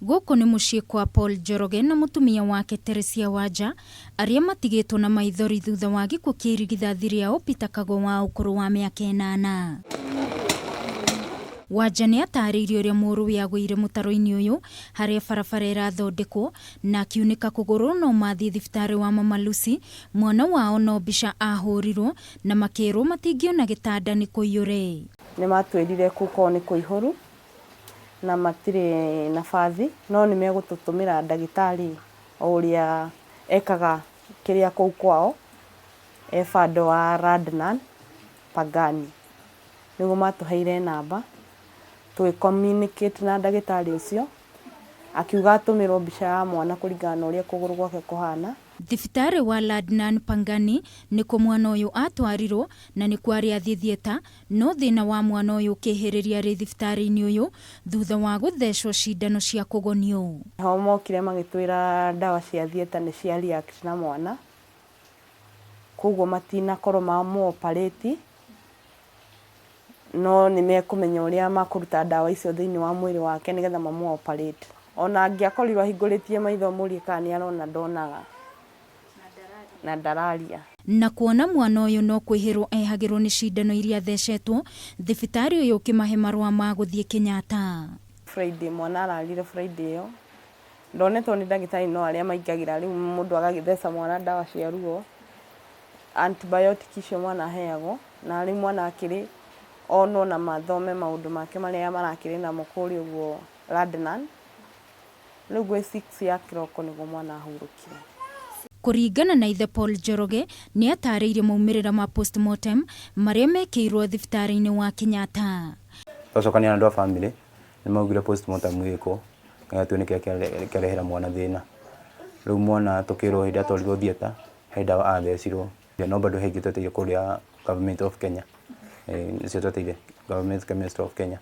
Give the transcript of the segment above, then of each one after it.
Gũkũ nĩ mũciĩ kwa Paul Njoroge na mũtumia wake Teresia Wanja arĩa matigĩtwo na maithori thutha wa gĩkuũ kĩa irigithathi rĩao Peter Kago wa ũkũrũ wa mĩaka 8. Wanja nĩ atarĩirie ũrĩa mũrũwe agũire mũtaro-inĩ ũyũ harĩa barabara ĩrathondekwo na akiunĩka kũgũrũ no mathiĩ thibitarĩ wa Mama Lucy mwana wao no mbica ahũrirwo na makĩrwo matingĩona gĩtanda nĩ kũiyũre. Nĩ matwĩrire kũu kwao nĩ kũihũru na matirĩ nabathi no nĩ megũtũtũmĩra ndagĩtarĩ o ũrĩa ekaga kĩrĩa kũu kwao e bado wa Radnan Pangani. Nĩguo matũheire namba tũgĩ communicate na ndagĩtarĩ ũcio akiuga atũmĩrwo mbica ya mwana kũringana na ũrĩa kũgũrũ gwake kũhana. Thibitarĩ wa Ladnan Pangani nĩkuo mwana ũyũ atwarirwo na nĩkuo arĩ athiĩ thieta no thĩna wa mwana ũyũ ũkĩhĩrĩria arĩ thibitarĩ-inĩ ũyũ thutha wa gũthecwo cindano cia kũgonio. Ho mokire magĩtwĩra ndawa cia thieta nĩ cia react na mwana koguo matinakorwo mamũ operate no nĩ mekũmenya ũrĩa makũruta ndawa icio thĩinĩ wa mwĩrĩ wake nĩgetha mamũ operate. Ona angĩakorirwo ahingũrĩtie maitho mũrie kana nĩ arona ndonaga na ndararia. Na kuona mwana ũyũ no kwĩhĩrwo ehagĩrwo nĩ cindano iria athecetwo, thibitarĩ ũyũ ũkĩmahe marũa ma gũthiĩ Kenyatta. Friday, mwana ararire Friday ĩyo, ndonetwo nĩ ndagĩtarĩ no arĩa maingagĩra rĩu mũndũ agagĩtheca mwana ndawa cia ruo, antibiotic icio mwana aheagwo, na rĩu mwana akĩrĩ onwo na mathome maũndũ make marĩa marakĩrĩ namo kũrĩa ũguo Ladnan, rĩu gwĩ 6 ya kĩroko nĩguo mwana ahurũkire. Kũringana na ithe Paul Njoroge nĩ atarĩirie maumĩrĩra ma postmortem marĩa mekĩirwo thibitarĩ-inĩ wa Kenyatta. Twacokania na andũ a family nĩ maugire postmortem ĩkwo nĩgetha tuone kĩrĩa kĩarehera mwana thĩna. Rĩu mwana tũkĩrwo hĩndĩ atwarirwo theatre he ndawa athecirwo no bado he ingĩ twetereire kũrĩa Government of Kenya, nĩcio twetereire Government Chemist of Kenya.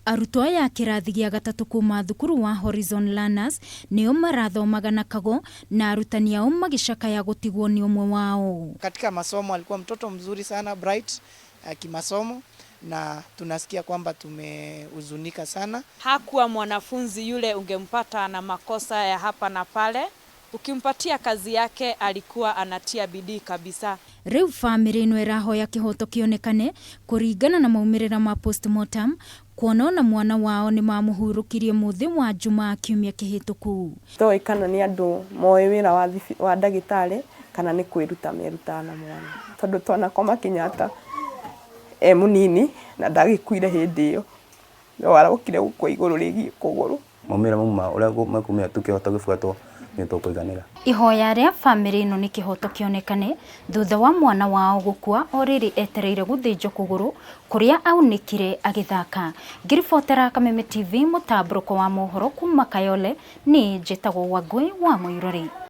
Arutwo aya a kĩrathi gĩa gatatũ kuma thukuru wa Horizon Learners nĩo marathomaga na Kago na arutani ao magĩcakaya gũtigwo nĩ ũmwe wao. Katika masomo alikuwa mtoto mzuri sana, bright kimasomo, na tunasikia kwamba tumehuzunika sana. Hakuwa mwanafunzi yule ungempata na makosa ya hapa na pale. Ukimpatia kazi yake alikuwa anatia bidii kabisa. Rĩu bamĩrĩ ĩno ĩrahoya kĩhoto kĩonekane kũringana na maumĩrĩra ma postmortem kuona ona mwana wao nĩ mamũhurũkirie mũthĩ wa Jumaa kiumia kĩhĩtũku. Toĩ kana nĩ andũ moĩ wĩra wa ndagĩtarĩ kana nĩ kwĩruta merutaga na mwana, tondũ twanakoma Kenyatta e mũnini na ndagĩkuire hĩndĩ ĩyo, no arokire gũkua igũrũ rĩgiĩ kũgũrũ. Maumĩrĩra mauma ũrĩa mekumĩra tu kĩhoto gĩbuatwo nĩ tũkũiganĩra. Ihoya rĩa bamĩrĩ ĩno nĩ kĩhoto kĩonekane thutha wa mwana wao gũkua o rĩrĩ etereire gũthĩnjwo kũgũrũ kũrĩa aunĩkire agĩthaka. Ngĩribotera Kameme TV mũtambũrũko wa mohoro kuma Kayole, niĩ njĩtagwo Wangũi wa Mũirũrĩ.